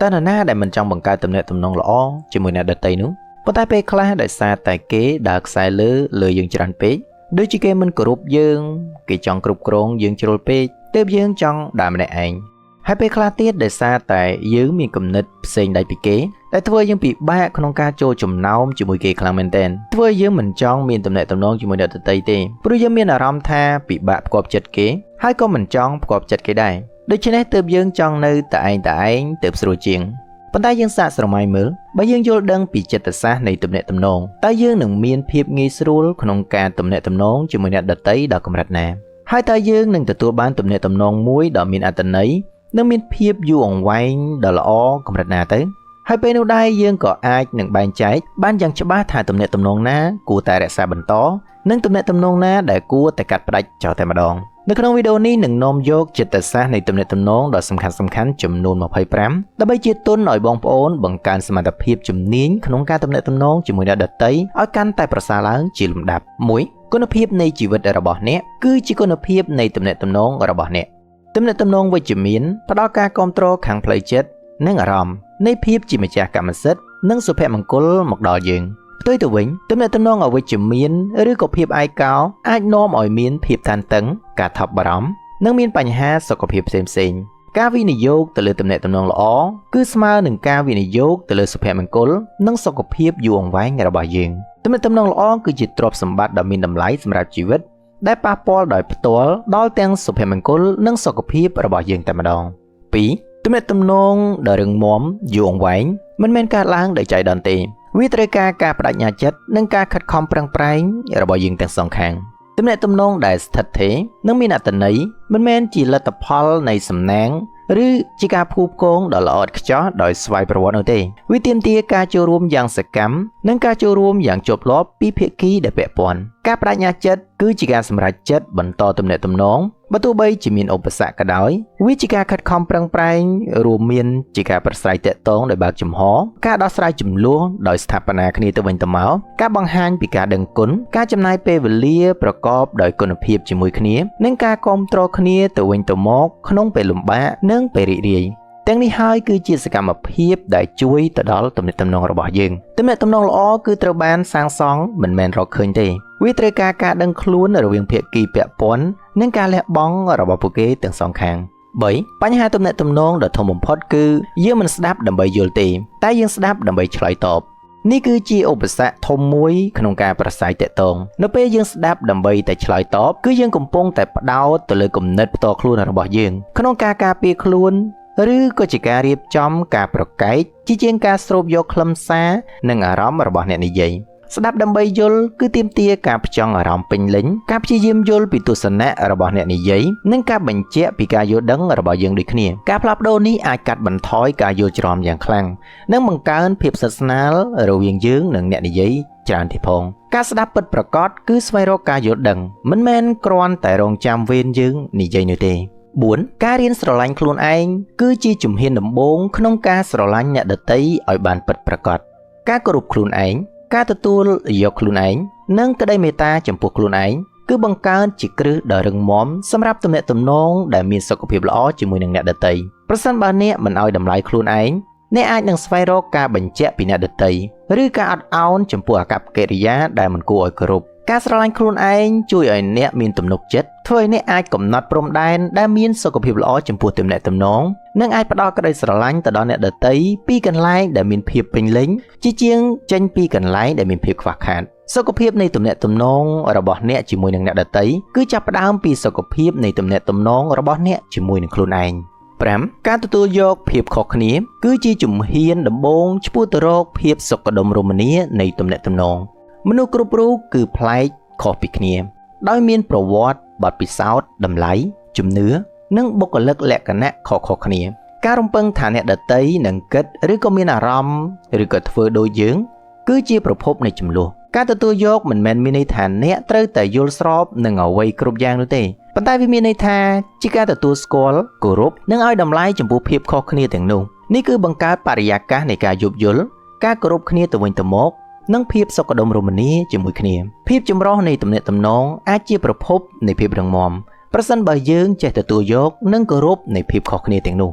តើនរណាដែលមិនចង់បង្កើតទំនាក់ទំនងល្អជាមួយអ្នកដទៃនោះប៉ុន្តែពេលខ្លះដោយសារតែគេដើរខ្សែលើលើយើងច្រើនពេកដូចជាគេមិនគោរពយើងគេចង់គ្រប់គ្រងយើងជ្រុលពេកទើបយើងចង់ដើរម្នាក់ឯងហើយពេលខ្លះទៀតដោយសារតែយើងមានគំនិតផ្សេងដាច់ពីគេដែលធ្វើយើងពិបាកក្នុងការចូលចំណោមជាមួយគេខ្លាំងមែនទែនធ្វើយើងមិនចង់មានទំនាក់ទំនងជាមួយអ្នកដទៃទេព្រោះយើងមានអារម្មណ៍ថាពិបាកផ្គាប់ចិត្តគេហើយក៏មិនចង់ផ្គាប់ចិត្តគេដែរដូច្នេះទើបយើងចង់នៅតែឯងតែឯងទើបស្រួលជាងប៉ុន្តែយើងសាកស្រមៃមើលបើយើងយល់ដឹងពីចិត្តសាស្ត្រនៃទំនាក់ទំនងតើយើងនឹងមានភាពងាយស្រួលក្នុងការទំនាក់ទំនងជាមួយអ្នកដទៃដល់កម្រិតណាហើយតើយើងនឹងទទួលបានទំនាក់ទំនងមួយដ៏មានអត្ថន័យនិងមានភាពយូរអង្វែងដ៏ល្អកម្រិតណាទៅហើយពេលនោះដែរយើងក៏អាចនឹងបែងចែកបានយ៉ាងច្បាស់ថាទំនាក់ទំនងណាគួរតែរក្សាបន្តនិងទំនាក់ទំនងណាដែលគួរតែកាត់ផ្តាច់ចោលតែម្ដងនៅក្នុងវីដេអូនេះនឹងនាំយកចិត្តសាស្ត្រនៃទំនាក់ទំនងដ៏សំខាន់ៗចំនួន25ដើម្បីជាទុនឲ្យបងប្អូនបង្កើនសមត្ថភាពជំនាញក្នុងការទំនាក់ទំនងជាមួយអ្នកដទៃឲ្យកាន់តែប្រសើរឡើងជាលំដាប់1គុណភាពនៃជីវិតរបស់អ្នកគឺជាគុណភាពនៃទំនាក់ទំនងរបស់អ្នកទំនាក់ទំនងវិជ្ជមានផ្ដល់ការគាំទ្រខាងផ្លូវចិត្តនិងអារម្មណ៍នៃភាពជាម្ចាស់កម្មសិទ្ធិនិងសុភមង្គលមកដល់យើងផ្ទុយទៅវិញទំនាក់ទំនងអវិជ្ជមានឬក៏ភាពឯកោអាចនាំឲ្យមានភាពតានតឹងការថប់បារម្ភនិងមានបញ្ហាសុខភាពផ្សេងៗការវិនិយោគទៅលើទំនាក់ទំនងល្អគឺស្មើនឹងការវិនិយោគទៅលើសុភមង្គលនិងសុខភាពយូរអង្វែងរបស់យើងទំនាក់ទំនងល្អគឺជាទ្រព្យសម្បត្តិដ៏មានតម្លៃសម្រាប់ជីវិតដែលប៉ះពាល់ដោយផ្ទាល់ដល់ទាំងសុភមង្គលនិងសុខភាពរបស់យើងតែម្ដង2ទំនាក់ទំនងដ៏រឹងមាំយូរអង្វែងមិនមែនកើតឡើងដោយចៃដន្យទេវាត្រូវការការបដិញ្ញាចិត្តនិងការខិតខំប្រឹងប្រែងរបស់យើងទាំងសងខាងទំនាក់ទំនងដែលស្ថិតស្ថេរនិងមានអត្ថន័យមិនមែនជាលទ្ធផលនៃសំណាងឬជាការផ្គូផ្គងដ៏ល្អឥតខ្ចោះដោយស្វ័យប្រវត្តិនោះទេវាទាមទារការចូលរួមយ៉ាងសកម្មនិងការចូលរួមយ៉ាងជាប់លាប់ពីភាគីដែលពាក់ព័ន្ធការបដិញ្ញាចិត្តគឺជាការសម្រេចចិត្តបន្តទំនាក់ទំនងបើទោះបីជាមានឧបសគ្គក៏ដោយវាជាការខិតខំប្រឹងប្រែងរួមមានជាការប្រស្រ័យទាក់ទងដោយបើកចំហការដោះស្រាយជម្លោះដោយស្ថាបនាគ្នាទៅវិញទៅមកការបង្ហាញពីការដឹងគុណការចំណាយពេលវេលាប្រកបដោយគុណភាពជាមួយគ្នានិងការគាំទ្រគ្នាទៅវិញទៅមកក្នុងពេលលំបាកនិងពេលរីករាយទាំងនេះហើយគឺជាសកម្មភាពដែលជួយទៅដល់ទំនាក់ទំនងរបស់យើងទំនាក់ទំនងល្អគឺត្រូវបានសាងសង់មិនមែនរកឃើញទេវាត្រូវការការដឹងខ្លួនរវាងភាគីពាក់ព័ន្ធនិងការលះបង់របស់ពួកគេទាំងសងខាង3បញ្ហាទំនាក់ទំនងដ៏ធំបំផុតគឺយើងមិនស្ដាប់ដើម្បីយល់ទេតែយើងស្ដាប់ដើម្បីឆ្លើយតបនេះគឺជាឧបសគ្គធំមួយក្នុងការប្រស័យទាក់ទងនៅពេលយើងស្ដាប់ដើម្បីតែឆ្លើយតបគឺយើងកំពុងតែផ្ដោតទៅលើគំនិតផ្ទាល់ខ្លួនរបស់យើងក្នុងការការពារខ្លួនឬក៏ជាការរៀបចំការប្រកែកជាជាងការស្រូបយកខ្លឹមសារនិងអារម្មណ៍របស់អ្នកនិយាយស្ដាប់ដើម្បីយល់គឺទាមទារការផ្ចង់អារម្មណ៍ពេញលេញការព្យាយាមយល់ពីទស្សនៈរបស់អ្នកនិយាយនិងការបញ្ជាក់ពីការយល់ដឹងរបស់យើងដូចគ្នាការផ្លាស់ប្ដូរនេះអាចកាត់បន្ថយការយល់ច្រឡំយ៉ាងខ្លាំងនិងបង្កើនភាពស្និទ្ធស្នាលរវាងយើងនិងអ្នកនិយាយច្រើនទៀតផងការស្ដាប់ពិតប្រាកដគឺស្វែងរកការយល់ដឹងមិនមែនគ្រាន់តែរងចាំវេនយើងនិយាយនោះទេ4ការរៀនស្រឡាញ់ខ្លួនឯងគឺជាជំហានដំបូងក្នុងការស្រឡាញ់អ្នកដទៃឲ្យបានពិតប្រាកដការគោរពខ្លួនឯងការទទួលយកខ្លួនឯងនិងក្តីមេត្តាចំពោះខ្លួនឯងគឺបង្កើនជាគ្រឹះដ៏រឹងមាំសម្រាប់ទំនាក់ទំនងដែលមានសុខភាពល្អជាមួយនឹងអ្នកដទៃប្រសិនបើអ្នកមិនឲ្យតម្លៃខ្លួនឯងអ្នកអាចនឹងស្វែងរកការបញ្ជាក់ពីអ្នកដទៃឬការអត់ឱនចំពោះអាកប្បកិរិយាដែលមិនគួរឲ្យគោរពការស្រឡាញ់ខ្លួនឯងជួយឲ្យអ្នកមានទំនុកចិត្តធ្វើឲ្យអ្នកអាចកំណត់ព្រំដែនដែលមានសុខភាពល្អចំពោះទំនាក់ទំនងនិងអាចផ្ដល់ក្តីស្រឡាញ់ទៅដល់អ្នកដទៃពីកន្លែងដែលមានភាពពេញលេញជាជាងចេញពីកន្លែងដែលមានភាពខ្វះខាតសុខភាពនៃទំនាក់ទំនងរបស់អ្នកជាមួយនឹងអ្នកដទៃគឺចាប់ផ្ដើមពីសុខភាពនៃទំនាក់ទំនងរបស់អ្នកជាមួយនឹងខ្លួនឯង5ការទទួលយកភាពខុសគ្នាគឺជាជំហានដំបូងឆ្ពោះទៅរកភាពសុខដុមរមនានៃទំនាក់ទំនងមនុស្សគ្រប់រូបគឺប្លែកខុសពីគ្នាដោយមានប្រវត្តិបទពិសោធន៍តម្លៃជំនឿនិងបុគ្គលិកលក្ខណៈខុសៗគ្នាការរំពឹងថាអ្នកដទៃនឹងគិតឬក៏មានអារម្មណ៍ឬក៏ធ្វើដូចយើងគឺជាប្រភពនៃជម្លោះការទទួលយកមិនមែនមានន័យថាអ្នកត្រូវតែយល់ស្របនឹងអ្វីគ្រប់យ៉ាងនោះទេប៉ុន្តែវាមានន័យថាជាការទទួលស្គាល់គោរពនិងឲ្យតម្លៃចំពោះភាពខុសគ្នាទាំងនោះនេះគឺបង្កើតបរិយាកាសនៃការយោគយល់ការគោរពគ្នាទៅវិញទៅមកនិងភាពសុខដុមរមនាជាមួយគ្នាភាពចម្រុះនៃទំនាក់ទំនងអាចជាប្រភពនៃភាពរឹងមាំប្រសិនបើយើងចេះទទួលយកនិងគោរពនៃភាពខុសគ្នាទាំងនោះ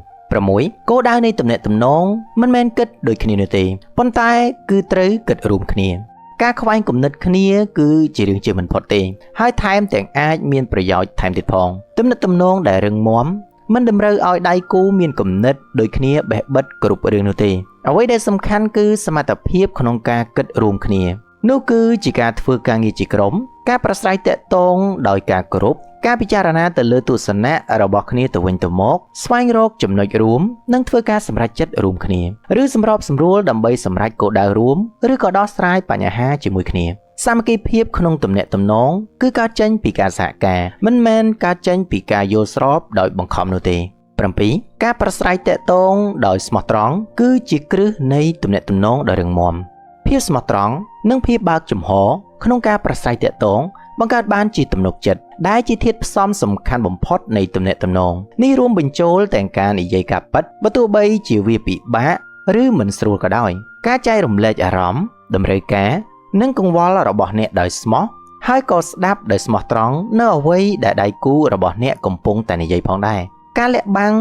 6គោលដៅនៃទំនាក់ទំនងមិនមែនគិតដូចគ្នានោះទេប៉ុន្តែគឺត្រូវគិតរួមគ្នាការខ្វែងគំនិតគ្នាគឺជារឿងជៀសមិនផុតទេហើយថែមទាំងអាចមានប្រយោជន៍ថែមទៀតផងទំនាក់ទំនងដែលរឹងមាំមិនតម្រូវឲ្យដៃគូមានគំនិតដូចគ្នាបេះបិទគ្រប់រឿងនោះទេអ្វីដែលសំខាន់គឺសមត្ថភាពក្នុងការគិតរួមគ្នានោះគឺជាការធ្វើការងារជាក្រុមការប្រស្រ័យទាក់ទងដោយការគោរពការពិចារណាទៅលើទស្សនៈរបស់គ្នាទៅវិញទៅមកស្វែងរកចំណុចរួមនិងធ្វើការសម្រេចចិត្តរួមគ្នាឬសម្របសម្រួលដើម្បីសម្រេចគោលដៅរួមឬក៏ដោះស្រាយបញ្ហាជាមួយគ្នាសាមគ្គីភាពក្នុងទំនាក់ទំនងគឺកើតចេញពីការសហការមិនមែនកើតចេញពីការយល់ស្របដោយបង្ខំនោះទេ7ការប្រស្រ័យទាក់ទងដោយស្មោះត្រង់គឺជាគ្រឹះនៃទំនាក់ទំនងដ៏រឹងមាំភាពស្មោះត្រង់និងភាពបើកចំហក្នុងការប្រស្រ័យទាក់ទងបង្កើតបានជាទំនុកចិត្តដែលជាធាតុផ្សំសំខាន់បំផុតនៃទំនាក់ទំនងនេះរួមបញ្ចូលទាំងការនិយាយការពិតបើទោះបីជាវាពិបាកឬមិនស្រួលក៏ដោយការចែករំលែកអារម្មណ៍តម្រូវការនិងកង្វល់របស់អ្នកដោយស្មោះហើយក៏ស្ដាប់ដោយស្មោះត្រង់នៅអ្វីដែលដៃគូរបស់អ្នកកំពុងតែនិយាយផងដែរការលាក់បាំង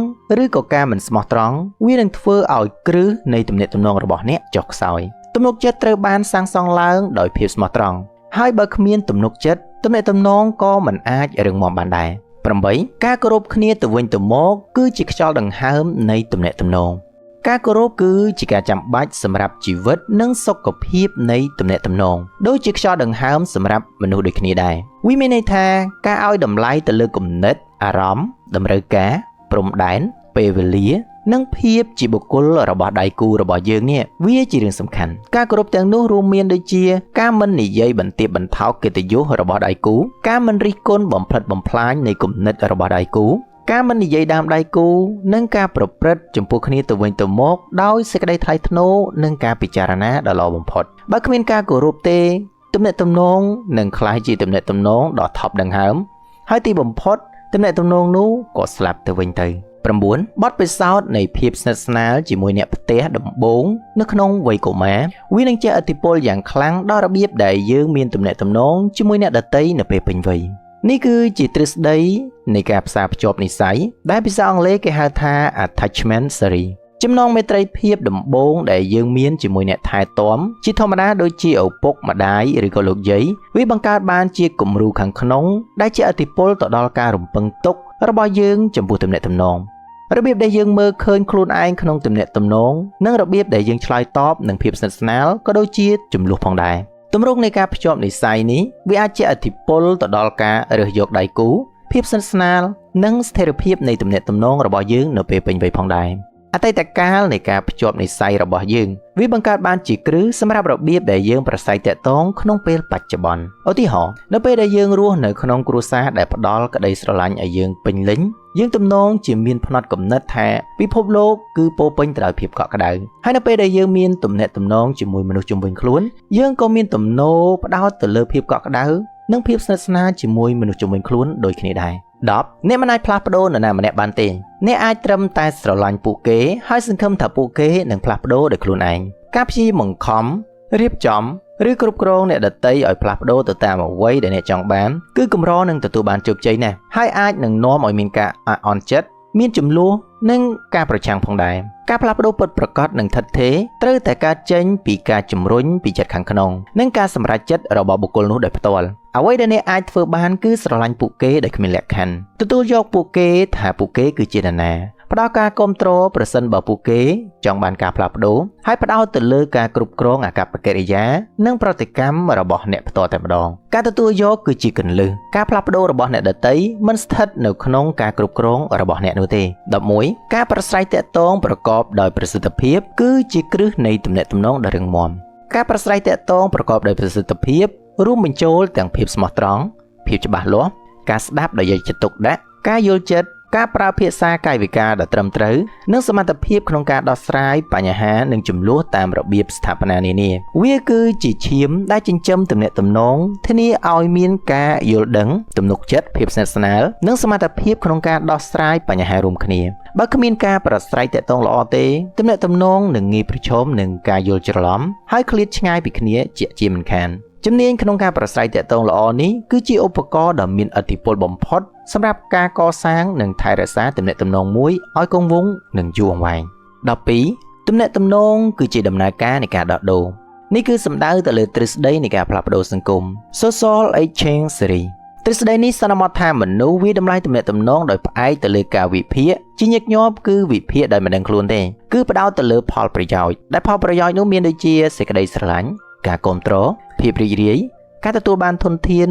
ឬក៏ការមិនស្មោះត្រង់វានឹងធ្វើឲ្យគ្រឹះនៃទំនាក់ទំនងរបស់អ្នកចុះខ្សោយទំនុកចិត្តត្រូវបានសាងសង់ឡើងដោយភាពស្មោះត្រង់ហើយបើគ្មានទំនុកចិត្តទំនាក់ទំនងក៏មិនអាចរឹងមាំបានដែរ8ការគោរពគ្នាទៅវិញទៅមកគឺជាខ្យល់ដង្ហើមនៃទំនាក់ទំនងការគោរពគឺជាការចាំបាច់សម្រាប់ជីវិតនិងសុខភាពនៃទំនាក់ទំនងដូចជាខ្យល់ដង្ហើមសម្រាប់មនុស្សដូចគ្នាដែរវាមានន័យថាការឲ្យតម្លៃទៅលើគំនិតអារម្មណ៍តម្រូវការព្រំដែនពេលវេលានិងភាពជាបុគ្គលរបស់ដៃគូរបស់យើងនេះវាជារឿងសំខាន់ការគោរពទាំងនោះរួមមានដូចជាការមិននិយាយបន្ទាបបន្ថោកកិត្តិយសរបស់ដៃគូការមិនរិះគន់បំផ្លិចបំផ្លាញនៃគំនិតរបស់ដៃគូការមិននិយាយដើមដៃគូនិងការប្រព្រឹត្តចំពោះគ្នាទៅវិញទៅមកដោយសេចក្តីថ្លៃថ្នូរនិងការពិចារណាដ៏ល្អបំផុតបើគ្មានការគោរពទេទំនាក់ទំនងនឹងក្លាយជាទំនាក់ទំនងដ៏ថប់ដង្ហើមហើយទីបំផុតទំនាក់ទំនងនោះក៏ស្លាប់ទៅវិញទៅ9បទពិសោធន៍នៃភាពស្និទ្ធស្នាលជាមួយអ្នកផ្ទះដំបូងនៅក្នុងវ័យកុមារវានឹងជះឥទ្ធិពលយ៉ាងខ្លាំងដល់របៀបដែលយើងមានទំនាក់ទំនងជាមួយអ្នកដទៃនៅពេលពេញវ័យនេះគឺជាទ្រឹស្ដីនៃការផ្សារភ្ជាប់និស្ស័យដែលភាសាអង់គ្លេសគេហៅថា attachment theory ចំណងមេត្រីភាពដំបូងដែលយើងមានជាមួយអ្នកថែទាំជាធម្មតាដូចជាឪពុកម្ដាយឬក៏លោកយាយវាបង្កើតបានជាគំរូខាងក្នុងដែលជាឥទ្ធិពលទៅដល់ការរំពឹងទុករបស់យើងចំពោះទំនាក់ទំនងរបៀបដែលយើងមើលឃើញខ្លួនឯងក្នុងទំនាក់ទំនងនិងរបៀបដែលយើងឆ្លើយតបនឹងភាពស្និទ្ធស្នាលក៏ដូចជាចំនួនផងដែរទម្រង់នៃការភ្ជាប់និស្ស័យនេះវាអាចជះឥទ្ធិពលទៅដល់ការរើសយកដៃគូភាពស្និទ្ធស្នាលនិងស្ថិរភាពនៃទំនាក់ទំនងរបស់យើងនៅពេលពេញវ័យផងដែរអតីតកាលនៃការភ្ជាប់និស្ស័យរបស់យើងវាបង្កើតបានជាគ្រឹះសម្រាប់របៀបដែលយើងប្រស័យទាក់ទងក្នុងពេលបច្ចុប្បន្នឧទាហរណ៍នៅពេលដែលយើងរស់នៅក្នុងគ្រួសារដែលផ្ដល់ក្តីស្រឡាញ់ឲ្យយើងពេញលេញយើងទំនងជាមានផ្នត់គំនិតថាពិភពលោកគឺពោពេញទៅដោយភាពកក់ក្ដៅហើយនៅពេលដែលយើងមានទំនាក់ទំនងជាមួយមនុស្សជុំវិញខ្លួនយើងក៏មានទំនោរផ្ដោតទៅលើភាពកក់ក្ដៅនិងភាពស្និទ្ធស្នាលជាមួយមនុស្សជុំវិញខ្លួនដូចគ្នាដែរ10អ្នកមិនអាចផ្លាស់ប្ដូរនរណាម្នាក់បានទេអ្នកអាចត្រឹមតែស្រឡាញ់ពួកគេហើយសង្ឃឹមថាពួកគេនឹងផ្លាស់ប្ដូរដោយខ្លួនឯងការព្យាយាមបង្ខំរៀបចំឬគ្រប់គ្រងអ្នកដទៃឲ្យផ្លាស់ប្ដូរទៅតាមអ្វីដែលអ្នកចង់បានគឺកម្រនឹងទទួលបានជោគជ័យណាស់ហើយអាចនឹងនាំឲ្យមានការអន់ចិត្តមានចំនួននិងការប្រឆាំងផងដែរការផ្លាស់ប្ដូរពិតប្រាកដនិងថិតថេរត្រូវតែកើតចេញពីការជំរុញពីចិត្តខាងក្នុងនិងការសម្រេចចិត្តរបស់បុគ្គលនោះដោយផ្ទាល់អ្វីដែលអ្នកអាចធ្វើបានគឺស្រឡាញ់ពួកគេដោយគ្មានលក្ខខណ្ឌទទួលយកពួកគេថាពួកគេគឺជានរណាផ្ដល់ការគាំទ្រប្រសិនបើពួកគេចង់បានការផ្លាស់ប្ដូរហើយផ្ដោតទៅលើការគ្រប់គ្រងអាកប្បកិរិយានិងប្រតិកម្មរបស់អ្នកផ្ទាល់តែម្ដងការទទួលយកគឺជាគន្លឹះការផ្លាស់ប្ដូររបស់អ្នកដទៃមិនស្ថិតនៅក្នុងការគ្រប់គ្រងរបស់អ្នកនោះទេ11ការប្រស្រ័យទាក់ទងប្រកបដោយប្រសិទ្ធភាពគឺជាគ្រឹះនៃទំនាក់ទំនងដ៏រឹងមាំការប្រស្រ័យទាក់ទងប្រកបដោយប្រសិទ្ធភាពរួមបញ្ចូលទាំងភាពស្មោះត្រង់ភាពច្បាស់លាស់ការស្ដាប់ដោយយកចិត្តទុកដាក់ការយល់ចិត្តការប្រើភាសាកាយវិការដ៏ត្រឹមត្រូវនិងសមត្ថភាពក្នុងការដោះស្រាយបញ្ហានិងចំនួនតាមរបៀបស្ថាបនានានាវាគឺជាឈាមដែលចិញ្ចឹមទំនាក់ទំនងធានាឲ្យមានការយល់ដឹងទំនុកចិត្តភាពស្និទ្ធស្នាលនិងសមត្ថភាពក្នុងការដោះស្រាយបញ្ហារួមគ្នាបើគ្មានការប្រស្រ័យទាក់ទងល្អទេទំនាក់ទំនងនឹងងាយប្រឈមនឹងការយល់ច្រឡំហើយឃ្លាតឆ្ងាយពីគ្នាជាមិនខាន ជំនាញក្នុងការប្រស្រ័យទាក់ទងល្អនេះគឺជាឧបករណ៍ដ៏មានឥទ្ធិពលបំផុតសម្រាប់ការកសាងនិងថែរក្សាទំនាក់ទំនងមួយឲ្យគង់វង្សនិងយូរអង្វែង12ទំនាក់ទំនងគឺជាដំណើរការនៃការដោះដូរនេះគឺសំដៅទៅលើទ្រឹស្ដីនៃការផ្លាស់ប្ដូរសង្គម Social Exchange Theory ទ្រឹស្ដីនេះសន្មតថាមនុស្សវាតម្លៃទំនាក់ទំនងដោយផ្អែកទៅលើការវិភាគជាញឹកញាប់គឺវិភាគដោយមិនដឹងខ្លួនទេគឺផ្ដោតទៅលើផលប្រយោជន៍ដែលផលប្រយោជន៍នោះមានដូចជាសេចក្តីស្រឡាញ់ការគាំទ្រភាពរីករាយការទទួលបានធនធាន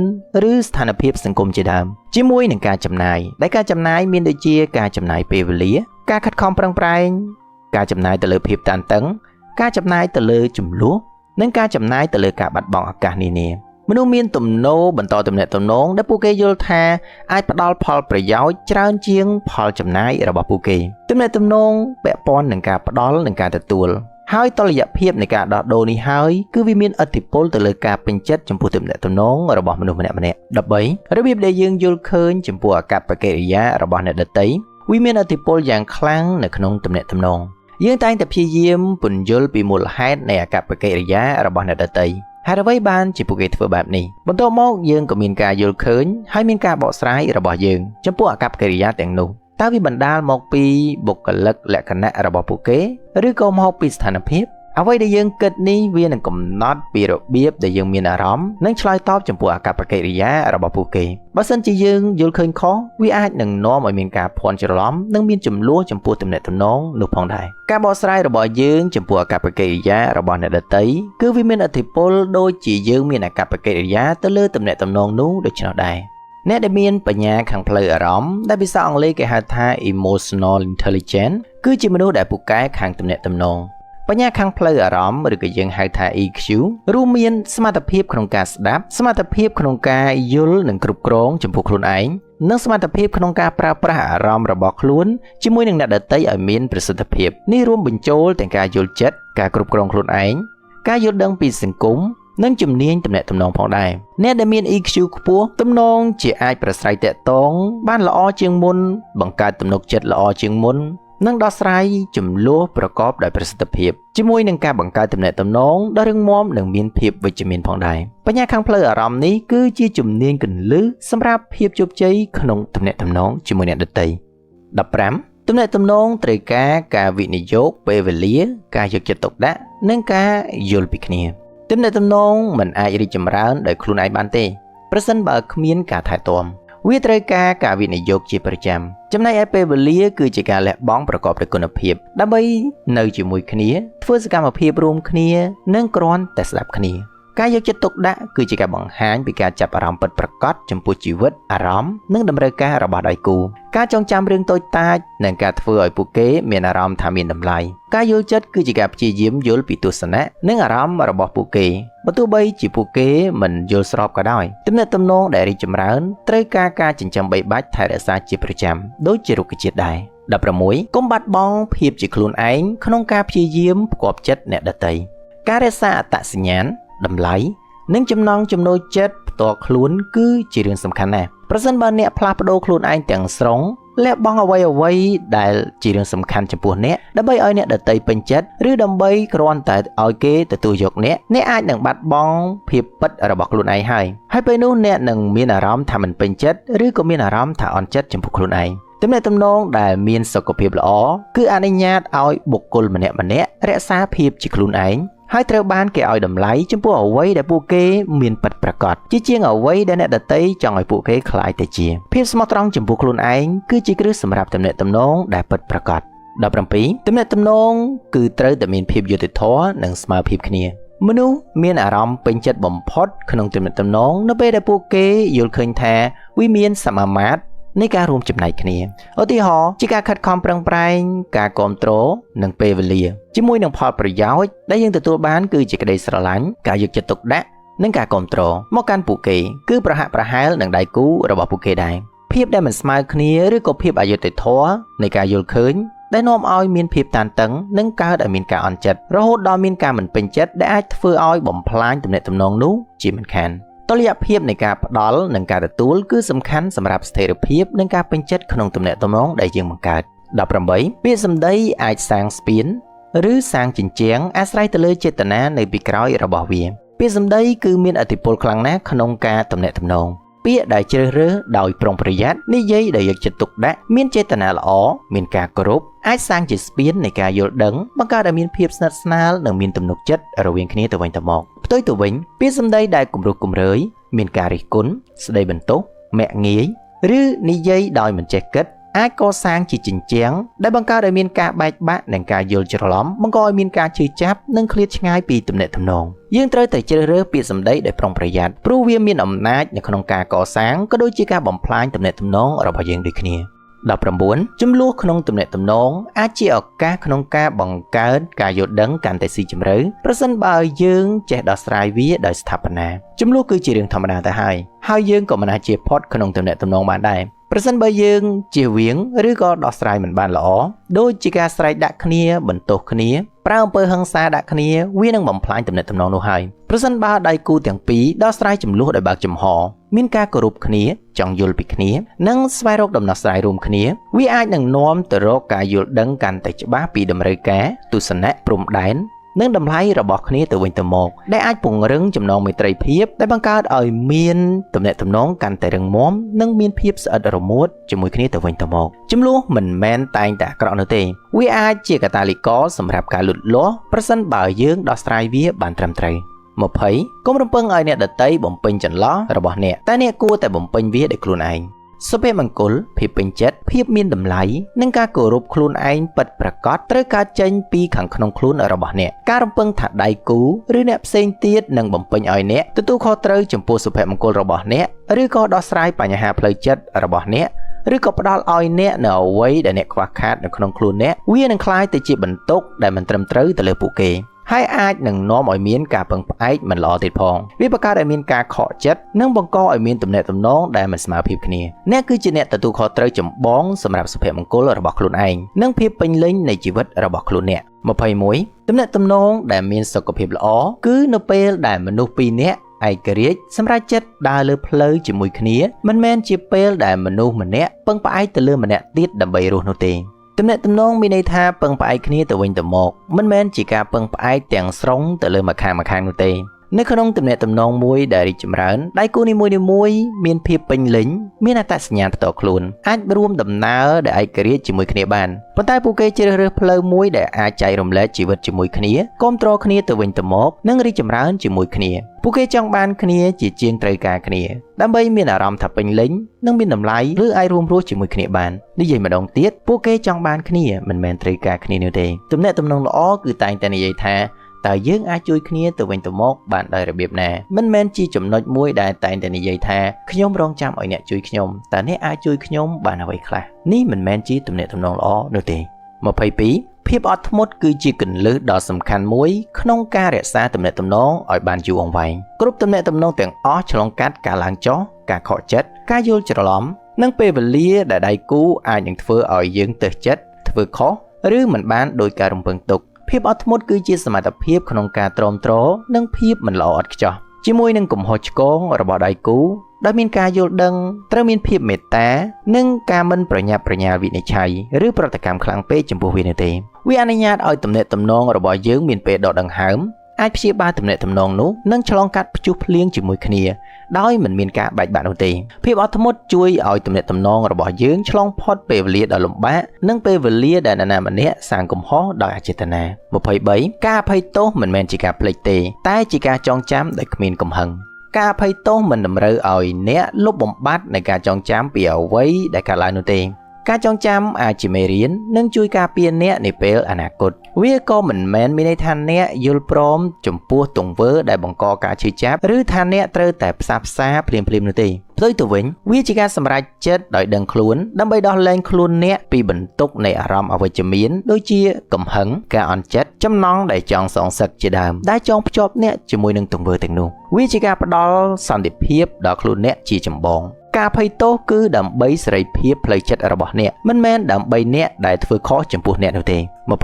ឬស្ថានភាពសង្គមជាដើមជាមួយនឹងការចំណាយដែលការចំណាយមានដូចជាការចំណាយពេលវេលាការខិតខំប្រឹងប្រែងការចំណាយទៅលើភាពតានតឹងការចំណាយទៅលើចំនួននិងការចំណាយទៅលើការបាត់បង់ឱកាសនានាមនុស្សមានទំនោរបន្តទំនាក់ទំនងដែលពួកគេយល់ថាអាចផ្ដល់ផលប្រយោជន៍ច្រើនជាងផលចំណាយរបស់ពួកគេទំនាក់ទំនងពាក់ព័ន្ធនឹងការផ្ដល់និងការទទួលហើយតុល្យភាពនៃការដោះដូរនេះហើយគឺវាមានឥទ្ធិពលទៅលើការពេញចិត្តចំពោះទំនាក់ទំនងរបស់មនុស្សម្នាក់ៗ13របៀបដែលយើងយល់ឃើញចំពោះអាកប្បកិរិយារបស់អ្នកដទៃវាមានឥទ្ធិពលយ៉ាងខ្លាំងនៅក្នុងទំនាក់ទំនងយើងតែងតែព្យាយាមពន្យល់ពីមូលហេតុនៃអាកប្បកិរិយារបស់អ្នកដទៃហេតុអ្វីបានជាពួកគេធ្វើបែបនេះបន្ទាប់មកយើងក៏មានការយល់ឃើញហើយមានការបកស្រាយរបស់យើងចំពោះអាកប្បកិរិយាទាំងនោះតើវាបណ្ដាលមកពីបុគ្គលិកលក្ខណៈរបស់ពួកគេឬក៏មកពីស្ថានភាពអ្វីដែលយើងគិតនេះវានឹងកំណត់ពីរបៀបដែលយើងមានអារម្មណ៍និងឆ្លើយតបចំពោះអាកប្បកិរិយារបស់ពួកគេបើសិនជាយើងយល់ឃើញខុសវាអាចនឹងនាំឲ្យមានការភ័ន្តច្រឡំនិងមានចំនួនចំពោះទំនាក់ទំនងនោះផងដែរការបកស្រាយរបស់យើងចំពោះអាកប្បកិរិយារបស់អ្នកដទៃគឺវាមានឥទ្ធិពលដូចជាយើងមានអាកប្បកិរិយាទៅលើទំនាក់ទំនងនោះដូច្នោះដែរអ្នកដែលមានបញ្ញាខាងផ្លូវអារម្មណ៍ដែលភាសាអង់គ្លេសគេហៅថា emotional intelligence គឺជាមនុស្សដែលពូកែខាងទំនាក់ទំនងបញ្ញាខាងផ្លូវអារម្មណ៍ឬក៏យើងហៅថា EQ រួមមានសមត្ថភាពក្នុងការស្ដាប់សមត្ថភាពក្នុងការយល់និងគ្រប់គ្រងចំពោះខ្លួនឯងនិងសមត្ថភាពក្នុងការប្រើប្រាស់អារម្មណ៍របស់ខ្លួនជាមួយនឹងអ្នកដទៃឲ្យមានប្រសិទ្ធភាពនេះរួមបញ្ចូលទាំងការយល់ចិត្តការគ្រប់គ្រងខ្លួនឯងការយល់ដឹងពីសង្គមនិងជំនាញទំនាក់ទំនងផងដែរអ្នកដែលមាន EQ ខ្ពស់ទំនងជាអាចប្រស្រ័យទាក់ទងបានល្អជាងមុនបង្កើតទំនុកចិត្តល្អជាងមុននិងដោះស្រាយចំនួនប្រកបដោយប្រសិទ្ធភាពជាមួយនឹងការបង្កើតទំនាក់ទំនងដ៏រឹងមាំនិងមានភាពវិជ្ជមានផងដែរបញ្ញាខាងផ្លូវអារម្មណ៍នេះគឺជាជំនាញគន្លឹះសម្រាប់ភាពជោគជ័យក្នុងទំនាក់ទំនងជាមួយអ្នកដទៃ15ទំនាក់ទំនងត្រូវការការវិនិយោគពេលវេលាការយកចិត្តទុកដាក់និងការយល់ពីគ្នាទំនាក់ទំនងមិនអាចរីកចម្រើនដោយខ្លួនឯងបានទេប្រសិនបើគ្មានការថែទាំវាត្រូវការការវិនិយោគជាប្រចាំចំណែកឯពេលវេលាគឺជាការលះបង់ប្រកបដោយគុណភាពដើម្បីនៅជាមួយគ្នាធ្វើសកម្មភាពរួមគ្នានិងគ្រាន់តែស្ដាប់គ្នាការយកចិត្តទុកដាក់គឺជាការបង្ហាញពីការចាប់អារម្មណ៍ពិតប្រាកដចំពោះជីវិតអារម្មណ៍និងតម្រូវការរបស់ដៃគូការចងចាំរឿងតូចតាចនិងការធ្វើឲ្យពួកគេមានអារម្មណ៍ថាមានតម្លៃការយល់ចិត្តគឺជាការព្យាយាមយល់ពីទស្សនៈនិងអារម្មណ៍របស់ពួកគេបើទោះបីជាពួកគេមិនយល់ស្របក៏ដោយទំនាក់ទំនងដែលរីកចម្រើនត្រូវការការចិញ្ចឹមបីបាច់ថែរក្សាជាប្រចាំដូចជារុក្ខជាតិដែរ16កុំបាត់បង់ភាពជាខ្លួនឯងក្នុងការព្យាយាមផ្គាប់ចិត្តអ្នកដទៃការរក្សាអត្តសញ្ញាណតម្លៃនិងចំណង់ចំណូលចិត្តផ្ទាល់ខ្លួនគឺជារឿងសំខាន់ណាស់ប្រសិនបើអ្នកផ្លាស់ប្ដូរខ្លួនឯងទាំងស្រុងលះបង់អ្វីៗដែលជារឿងសំខាន់ចំពោះអ្នកដើម្បីឲ្យអ្នកដទៃពេញចិត្តឬដើម្បីគ្រាន់តែឲ្យគេទទួលយកអ្នកអ្នកអាចនឹងបាត់បង់ភាពពិតរបស់ខ្លួនឯងហើយពេលនោះអ្នកនឹងមានអារម្មណ៍ថាមិនពេញចិត្តឬក៏មានអារម្មណ៍ថាអន់ចិត្តចំពោះខ្លួនឯងទំនាក់ទំនងដែលមានសុខភាពល្អគឺអនុញ្ញាតឲ្យបុគ្គលម្នាក់ៗរក្សាភាពជាខ្លួនឯងហើយត្រូវបានគេឲ្យតម្លៃចំពោះអ្វីដែលពួកគេមានពិតប្រាកដជាជាងអ្វីដែលអ្នកដទៃចង់ឲ្យពួកគេក្លាយទៅជាភាពស្មោះត្រង់ចំពោះខ្លួនឯងគឺជាគ្រឹះសម្រាប់ទំនាក់ទំនងដែលពិតប្រាកដ17ទំនាក់ទំនងគឺត្រូវតែមានភាពយុត្តិធម៌និងស្មើភាពគ្នាមនុស្សមានអារម្មណ៍ពេញចិត្តបំផុតក្នុងទំនាក់ទំនងនៅពេលដែលពួកគេយល់ឃើញថាវាមានសមាមាត្រនៃការរួមចំណែកគ្នាឧទាហរណ៍ជាការខិតខំប្រឹងប្រែងការគាំទ្រនិងពេលវេលាជាមួយនឹងផលប្រយោជន៍ដែលយើងទទួលបានគឺជាក្តីស្រឡាញ់ការយកចិត្តទុកដាក់និងការគាំទ្រមកកាន់ពួកគេគឺប្រហាក់ប្រហែលនឹងដៃគូរបស់ពួកគេដែរភាពដែលមិនស្មើគ្នាឬក៏ភាពអយុត្តិធម៌នៃការយល់ឃើញដែលនាំឲ្យមានភាពតានតឹងនិងកើតឲ្យមានការអន់ចិត្តរហូតដល់មានការមិនពេញចិត្តដែលអាចធ្វើឲ្យបំផ្លាញទំនាក់ទំនងនោះជាមិនខានតុល្យភាពនៃការផ្ដល់និងការទទួលគឺសំខាន់សម្រាប់ស្ថិរភាពនិងការពេញចិត្តក្នុងទំនាក់ទំនងដែលយើងបង្កើត18ពាក្យសម្ដីអាចសាងស្ពានឬសាងជញ្ជាំងអាស្រ័យទៅលើចេតនានៅពីក្រោយរបស់វា ពាក្យសម្ដីគឺមានឥទ្ធិពលខ្លាំងណាស់ក្នុងការទំនាក់ទំនងពាក្យដែលជ្រើសរើសដោយប្រុងប្រយ័ត្ននិយាយដោយយកចិត្តទុកដាក់មានចេតនាល្អមានការគោរពអាចសាងជាស្ពាននៃការយល់ដឹងបង្កើតឲ្យមានភាពស្និទ្ធស្នាលនិងមានទំនុកចិត្តរវាងគ្នាទៅវិញទៅមកផ្ទុយទៅវិញពាក្យសម្ដីដែលគំរោះគំរើយមានការរិះគន់ស្ដីបន្ទោសមាក់ងាយឬនិយាយដោយមិនចេះគិតអាចកសាងជាជញ្ជាំងដែលបង្កើតឲ្យមានការបែកបាក់និងការយល់ច្រឡំបង្កឲ្យមានការឈឺចាប់និងឃ្លាតឆ្ងាយពីទំនាក់ទំនងយើងត្រូវតែជ្រើសរើសពាក្យសម្ដីដោយប្រុងប្រយ័ត្នព្រោះវាមានអំណាចនៅក្នុងការកសាងក៏ដូចជាការបំផ្លាញទំនាក់ទំនងរបស់យើងដូចគ្នា19ចំនួនក្នុងទំនាក់ទំនងអាចជាឱកាសក្នុងការបង្កើតការយល់ដឹងកាន់តែស៊ីជម្រៅប្រសិនបើយើងចេះដោះស្រាយវាដោយស្ថាបនាចំនួនគឺជារឿងធម្មតាទៅហើយហើយយើងក៏មិនអាចជាផុតក្នុងទំនាក់ទំនងបានដែរប្រសិនបើយើងជៀសវាងឬក៏ដោះស្រាយមិនបានល្អដូចជាការស្រែកដាក់គ្នាបន្ទោសគ្នាប្រើអំពើហិង្សាដាក់គ្នាវានឹងបំផ្លាញទំនាក់ទំនងនោះហើយប្រសិនបើដៃគូទាំងពីរដោះស្រាយចំនួនដោយបើកចំហមានការគោរពគ្នាចង់យល់ពីគ្នានិងស្វែងរកដំណោះស្រាយរួមគ្នាវាអាចនឹងនាំទៅរកការយល់ដឹងកាន់តែច្បាស់ពីតម្រូវការទស្សនៈព្រំដែននិងតម្លៃរបស់គ្នាទៅវិញទៅមកដែលអាចពង្រឹងចំណងមេត្រីភាពដែលបង្កើតឲ្យមានទំនាក់ទំនងកាន់តែរឹងមាំនិងមានភាពស្អិតរមួតជាមួយគ្នាទៅវិញទៅមកចំនួនមិនមែនតែងតែអាក្រក់នោះទេវាអាចជាកាតាលីករសម្រាប់ការលូតលាស់ប្រសិនបើយើងដោះស្រាយវាបានត្រឹមត្រូវ20កុំរំពឹងឲ្យអ្នកដទៃបំពេញចន្លោះរបស់អ្នកតែអ្នកគួរតែបំពេញវាដោយខ្លួនឯងសុភមង្គលភាពពេញចិត្តភាពមានតម្លៃនិងការគោរពខ្លួនឯងពិតប្រាកដត្រូវកើតចេញពីខាងក្នុងខ្លួនរបស់អ្នកការរំពឹងថាដៃគូឬអ្នកផ្សេងទៀតនឹងបំពេញឲ្យអ្នកទទួលខុសត្រូវចំពោះសុភមង្គលរបស់អ្នកឬក៏ដោះស្រាយបញ្ហាផ្លូវចិត្តរបស់អ្នកឬក៏ផ្ដល់ឲ្យអ្នកនៅអ្វីដែលអ្នកខ្វះខាតនៅក្នុងខ្លួនអ្នកវានឹងក្លាយទៅជាបន្ទុកដែលមិនត្រឹមត្រូវទៅលើពួកគេហើយអាចនឹងនាំឲ្យមានការពឹងផ្អែកមិនល្អទៀតផងវាបង្កើតឲ្យមានការខកចិត្តនិងបង្កឲ្យមានទំនាក់ទំនងដែលមិនស្មើភាពគ្នាអ្នកគឺជាអ្នកទទួលខុសត្រូវចម្បងសម្រាប់សុភមង្គលរបស់ខ្លួនឯងនិងភាពពេញលេញនៃជីវិតរបស់ខ្លួនអ្នក21ទំនាក់ទំនងដែលមានសុខភាពល្អគឺនៅពេលដែលមនុស្សពីរនាក់ឯករាជ្យសម្រាប់ចិត្តដើរលើផ្លូវជាមួយគ្នាមិនមែនជាពេលដែលមនុស្សម្នាក់ពឹងផ្អែកទៅលើម្នាក់ទៀតដើម្បីរស់នោះទេទំនាក់ទំនងមានន័យថាពឹងផ្អែកគ្នាទៅវិញទៅមកមិនមែនជាការពឹងផ្អែកទាំងស្រុងទៅលើម្ខាងៗនោះទេនៅក្នុងទំនាក់ទំនងមួយដែលរីកចម្រើនដៃគូនីមួយៗមានភាពពេញលេញមានអត្តសញ្ញាណផ្ទាល់ខ្លួនអាចរួមដំណើរដែលឯករាជ្យជាមួយគ្នាបានប៉ុន្តែពួកគេជ្រើសរើសផ្លូវមួយដែលអាចចែករំលែកជីវិតជាមួយគ្នាគាំទ្រគ្នាទៅវិញទៅមកនិងរីកចម្រើនជាមួយគ្នាពួកគេចង់បានគ្នាជាជាងត្រូវការគ្នាដើម្បីមានអារម្មណ៍ថាពេញលេញនិងមានតម្លៃឬអាចរួមរស់ជាមួយគ្នាបាននិយាយម្ដងទៀតពួកគេចង់បានគ្នាមិនមែនត្រូវការគ្នានោះទេទំនាក់ទំនងល្អគឺតែងតែនិយាយថាតើយើងអាចជួយគ្នាទៅវិញទៅមកបានដោយរបៀបណាមិនមែនជាចំណុចមួយដែលតែងតែនិយាយថាខ្ញុំរងចាំឲ្យអ្នកជួយខ្ញុំតើអ្នកអាចជួយខ្ញុំបានអ្វីខ្លះនេះមិនមែនជាទំនាក់ទំនងល្អនោះទេ22ភាពអត់ធ្មត់គឺជាគន្លឹះដ៏សំខាន់មួយក្នុងការរក្សាទំនាក់ទំនងឲ្យបានយូរអង្វែងគ្រប់ទំនាក់ទំនងទាំងអស់ឆ្លងកាត់ការឡើងចុះការខកចិត្តការយល់ច្រឡំនិងពេលវេលាដែលដៃគូអាចនឹងធ្វើឲ្យយើងទើសចិត្តធ្វើខុសឬមិនបានដោយការរំពឹងទុកភាពអត់ធ្មត់គឺជាសមត្ថភាពក្នុងការទ្រាំទ្រនិងភាពមិនល្អឥតខ្ចោះជាមួយនឹងកំហុសឆ្គងរបស់ដៃគូដោយមានការយល់ដឹងត្រូវមានភាពមេត្តានិងការមិនប្រញាប់ប្រញាល់វិនិច្ឆ័យឬប្រតិកម្មខ្លាំងពេកចំពោះវានោះទេវាអនុញ្ញាតឲ្យទំនាក់ទំនងរបស់យើងមានពេលដកដង្ហើមអាចព្យាបាលទំនាក់ទំនងនោះនិងឆ្លងកាត់ព្យុះភ្លៀងជាមួយគ្នាដោយមិនមានការបែកបាក់នោះទេភាពអត់ធ្មត់ជួយឲ្យទំនាក់ទំនងរបស់យើងឆ្លងផុតពេលវេលាដ៏លំបាកនិងពេលវេលាដែលនរណាម្នាក់សាងកំហុសដោយអចេតនា23ការអភ័យទោសមិនមែនជាការភ្លេចទេតែជាការចងចាំដោយគ្មានកំហឹងការអភ័យទោសមិនតម្រូវឲ្យអ្នកលុបបំបាត់នៃការចងចាំពីអ្វីដែលកើតឡើងនោះទេការចងចាំអាចជាមេរៀននិងជួយការពារអ្នកនាពេលអនាគតវាក៏មិនមែនមានន័យថាអ្នកយល់ព្រមចំពោះទង្វើដែលបង្កការឈឺចាប់ឬថាអ្នកត្រូវតែផ្សះផ្សាភ្លាមៗនោះទេផ្ទុយទៅវិញវាជាការសម្រេចចិត្តដោយដឹងខ្លួនដើម្បីដោះលែងខ្លួនអ្នកពីបន្ទុកនៃអារម្មណ៍អវិជ្ជមានដូចជាកំហឹងការអន់ចិត្តចំណងដែលចង់សងសឹកជាដើមដែលចងភ្ជាប់អ្នកជាមួយនឹងទង្វើទាំងនោះវាជាការផ្ដល់សន្តិភាពដល់ខ្លួនអ្នកជាចម្បងការអភ័យទោសគឺដើម្បីសេរីភាពផ្លូវចិត្តរបស់អ្នកមិនមែនដើម្បីអ្នកដែលធ្វើខុសចំពោះអ្នកនោះទេ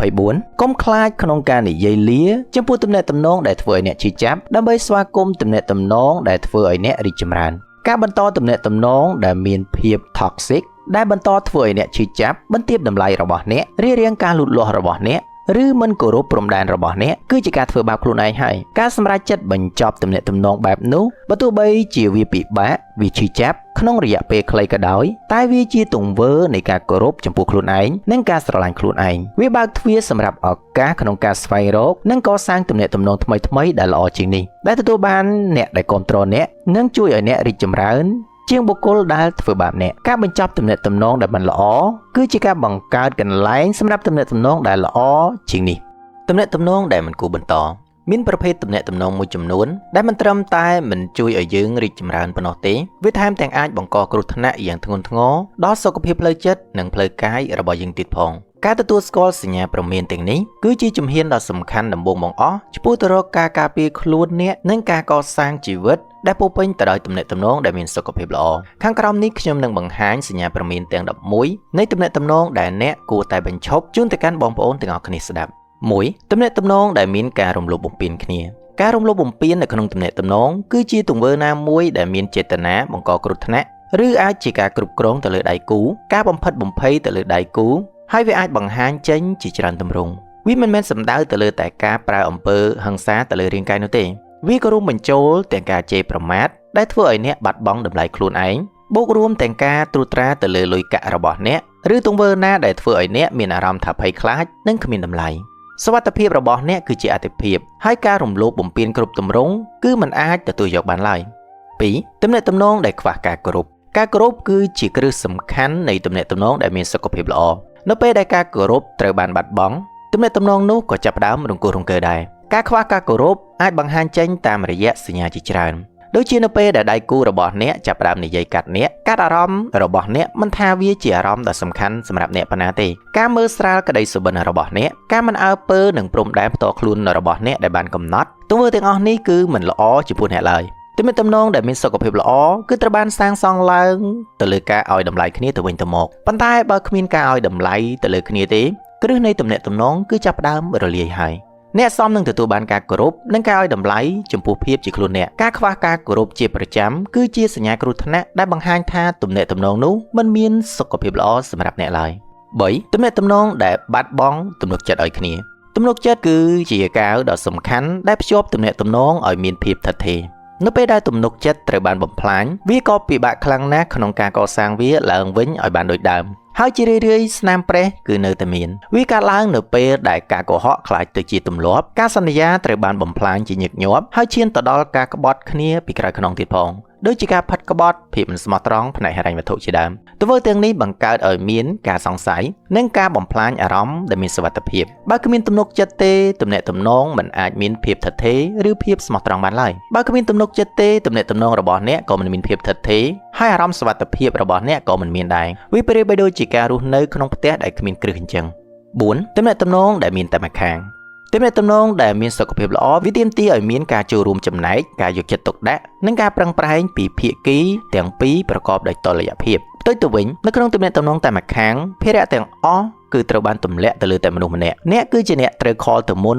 24កុំខ្លាចក្នុងការនិយាយលាចំពោះទំនាក់ទំនងដែលធ្វើឲ្យអ្នកឈឺចាប់ដើម្បីស្វាគមន៍ទំនាក់ទំនងដែលធ្វើឲ្យអ្នករីកចម្រើនការបន្តទំនាក់ទំនងដែលមានភាព toxic ដែលបន្តធ្វើឲ្យអ្នកឈឺចាប់បន្ទាបតម្លៃរបស់អ្នករារាំងការលូតលាស់របស់អ្នក ឬមិនគោរពព្រំដែនរបស់អ្នកគឺជាការធ្វើបាបខ្លួនឯងហើយការសម្រេចចិត្តបញ្ចប់ទំនាក់ទំនងបែបនោះបើទោះបីជាវាពិបាកវាឈឺចាប់ក្នុងរយៈពេលខ្លីក៏ដោយតែវាជាទង្វើនៃការគោរពចំពោះខ្លួនឯងនិងការស្រឡាញ់ខ្លួនឯងវាបើកទ្វារសម្រាប់ឱកាសក្នុងការស្វែងរកនិងកសាងទំនាក់ទំនងថ្មីៗដែលល្អជាងនេះដែលទទួលបានអ្នកដែលគាំទ្រអ្នកនិងជួយឲ្យអ្នករីកចម្រើនជាងបុគ្គលដែលធ្វើបាបអ្នកការបញ្ចប់ទំនាក់ទំនងដែលមិនល្អគឺជាការបង្កើតកន្លែងសម្រាប់ទំនាក់ទំនងដែលល្អជាងនេះទំនាក់ទំនងដែលមិនគួរបន្តមានប្រភេទទំនាក់ទំនងមួយចំនួនដែលមិនត្រឹមតែមិនជួយឲ្យយើងរីកចម្រើនប៉ុណ្ណោះទេវាថែមទាំងអាចបង្កគ្រោះថ្នាក់យ៉ាងធ្ងន់ធ្ងរដល់សុខភាពផ្លូវចិត្តនិងផ្លូវកាយរបស់យើងទៀតផងការទទួលស្គាល់សញ្ញាព្រមានទាំងនេះគឺជាជំហានដ៏សំខាន់ដំបូងបង្អស់ឆ្ពោះទៅរកការការពារខ្លួនអ្នកនិងការកសាងជីវិតដែលពោរពេញទៅដោយទំនាក់ទំនងដែលមានសុខភាពល្អខាងក្រោមនេះខ្ញុំនឹងបង្ហាញសញ្ញាព្រមានទាំង11នៃទំនាក់ទំនងដែលអ្នកគួរតែបញ្ឈប់ជូនទៅកាន់បងប្អូនទាំងអស់គ្នាស្ដាប់1ទំនាក់ទំនងដែលមានការរំលោភបំពានគ្នាការរំលោភបំពាននៅក្នុងទំនាក់ទំនងគឺជាទង្វើណាមួយដែលមានចេតនាបង្កគ្រោះថ្នាក់ឬអាចជាការគ្រប់គ្រងទៅលើដៃគូការបំផិតបំភ័យទៅលើដៃគូហើយវាអាចបង្ហាញចេញជាច្រើនទម្រង់វាមិនមែនសំដៅទៅលើតែការប្រើអំពើហិង្សាទៅលើរាងកាយនោះទេវាក៏រួមបញ្ចូលទាំងការជេរប្រមាថដែលធ្វើឲ្យអ្នកបាត់បង់តម្លៃខ្លួនឯងបូករួមទាំងការត្រួតត្រាទៅលើលុយកាក់របស់អ្នកឬទង្វើណាដែលធ្វើឲ្យអ្នកមានអារម្មណ៍ថាភ័យខ្លាចនិងគ្មានតម្លៃសុវត្ថិភាពរបស់អ្នកគឺជាអាទិភាពហើយការរំលោភបំពានគ្រប់ទម្រង់គឺមិនអាចទទួលយកបានឡើយ2ទំនាក់ទំនងដែលខ្វះការគោរពការគោរពគឺជាគ្រឹះសំខាន់នៃទំនាក់ទំនងដែលមានសុខភាពល្អនៅពេលដែលការគោរពត្រូវបានបាត់បង់ទំនាក់ទំនងនោះក៏ចាប់ផ្ដើមរង្គោះរង្គើដែរការខ្វះការគោរពអាចបង្ហាញចេញតាមរយៈសញ្ញាជាច្រើនដូចជានៅពេលដែលដៃគូរបស់អ្នកចាប់ផ្ដើមនិយាយកាត់អ្នកកាត់អារម្មណ៍របស់អ្នកមិនថាវាជាអារម្មណ៍ដ៏សំខាន់សម្រាប់អ្នកប៉ុណ្ណាទេការមើលស្រាលក្តីសុបិនរបស់អ្នកការមិនអើពើនឹងព្រំដែនផ្ទាល់ខ្លួនរបស់អ្នកដែលបានកំណត់ទង្វើទាំងអស់នេះគឺមិនល្អចំពោះអ្នកឡើយទំនាក់ទំនងដែលមានសុខភាពល្អគឺត្រូវបានសាងសង់ឡើងទៅលើការឲ្យតម្លៃគ្នាទៅវិញទៅមកប៉ុន្តែបើគ្មានការឲ្យតម្លៃទៅលើគ្នាទេគ្រឹះនៃទំនាក់ទំនងគឺចាប់ផ្ដើមរលាយហើយអ្នកសមនឹងទទួលបានការគោរពនិងការឲ្យតម្លៃចំពោះភាពជាខ្លួនអ្នកការខ្វះការគោរពជាប្រចាំគឺជាសញ្ញាគ្រោះថ្នាក់ដែលបង្ហាញថាទំនាក់ទំនងនោះមិនមានសុខភាពល្អសម្រាប់អ្នកឡើយ3ទំនាក់ទំនងដែលបាត់បង់ទំនុកចិត្តឲ្យគ្នាទំនុកចិត្តគឺជាកាវដ៏សំខាន់ដែលភ្ជាប់ទំនាក់ទំនងឲ្យមានភាពថិតថេរនៅពេលដែលទំនុកចិត្តត្រូវបានបំផ្លាញវាក៏ពិបាកខ្លាំងណាស់ក្នុងការកសាងវាឡើងវិញឲ្យបានដូចដើមហើយជារឿយៗស្នាមប្រេះគឺនៅតែមានវាកើតឡើងនៅពេលដែលការកុហកក្លាយទៅជាទម្លាប់ការសន្យាត្រូវបានបំផ្លាញជាញឹកញាប់ហើយឈានទៅដល់ការក្បត់គ្នាពីក្រៅខ្នងទៀតផងដូចជាការផិតក្បត់ភាពមិនស្មោះត្រង់ផ្នែកហិរញ្ញវត្ថុជាដើមទង្វើទាំងនេះបង្កើតឲ្យមានការសង្ស័យនិងការបំផ្លាញអារម្មណ៍ដែលមានសុវត្ថិភាពបើគ្មានទំនុកចិត្តទេទំនាក់ទំនងមិនអាចមានភាពថិតថេរឬភាពស្មោះត្រង់បានឡើយបើគ្មានទំនុកចិត្តទេទំនាក់ទំនងរបស់អ្នកក៏មិនមានភាពថិតថេរហើយអារម្មណ៍សុវត្ថិភាពរបស់អ្នកក៏មិនមានដែរវាប្រៀបបីដូចជាការរស់នៅក្នុងផ្ទះដែលគ្មានគ្រឹះអញ្ចឹង4ទំនាក់ទំនងដែលមានតែម្ខាងទំនាក់ទំនងដែលមានសុខភាពល្អវាទាមទារឲ្យមានការចូលរួមចំណែកការយកចិត្តទុកដាក់និងការប្រឹងប្រែងពីភាគីទាំងពីរប្រកបដោយតុល្យភាពផ្ទុយទៅវិញនៅក្នុងទំនាក់ទំនងតែម្ខាងភារៈទាំងអស់គឺត្រូវបានទម្លាក់ទៅលើតែមនុស្សម្នាក់អ្នកគឺជាអ្នកត្រូវខលទៅមុន